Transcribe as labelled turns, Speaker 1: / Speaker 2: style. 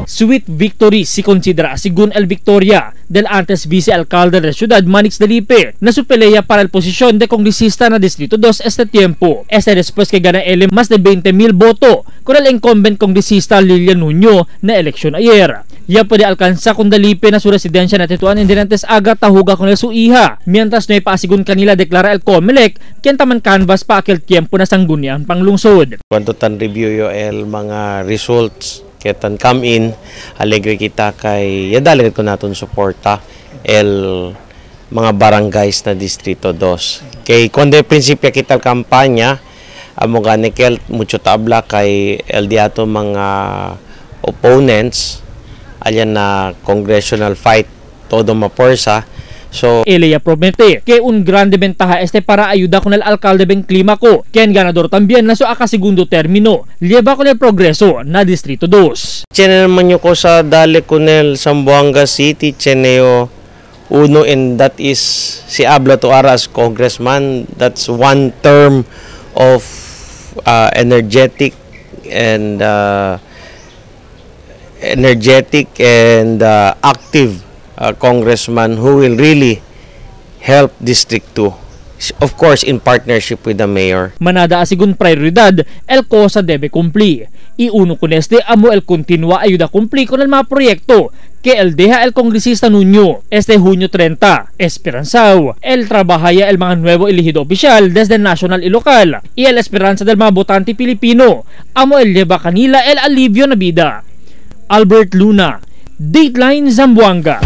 Speaker 1: Sweet victory si considera según el victoria del antes vicealcalde de la ciudad Manix Dalipe na su pelea para el posición de congresista na Distrito 2 este tiempo. Este después que gana él más de 20,000 voto con el incumbent congresista Lilian Nuño na elección ayer. Ya puede alcanzar con Dalipe na su residencia na Tetuan Indiantes aga tahuga con el su hija. Mientras no ipasigun kanila declara el COMELEC quien taman canvas pa aquel tiempo na sangguniang panglungsod.
Speaker 2: Cuando tan review yo el mga results ketan come in, alegre kita kay yadali ko naton suporta el mga barangays na Distrito 2. Kay kuando prinsipyo kita kampanya, amo gani kel mucho tabla kay el diato mga opponents alyan na congressional fight todo maporsa. So,
Speaker 1: Elia promete que un grande ventaja este para ayuda con el alcalde Ben Clímaco, quien ganador también na su segundo término, lleva con el progreso na Distrito 2.
Speaker 2: Chene naman ko sa dali con el Zamboanga City, cheneo uno, and that is si Abla to Aras congressman. That's one term of energetic and active congressman who will really help District 2. Of course, in partnership with the mayor.
Speaker 1: Manada asigun prioridad, el cosa debe cumplir. Y uno con este amo el continua ayuda a cumplir con el mga proyecto que el deja el congresista Nuño este junio 30. Esperanzao, el trabajaya el mga nuevo elegido oficial desde nacional y local. Y el esperanza del mga votante pilipino, amo el lleva kanila el alivio na vida. Albert Luna, Dateline Zamboanga.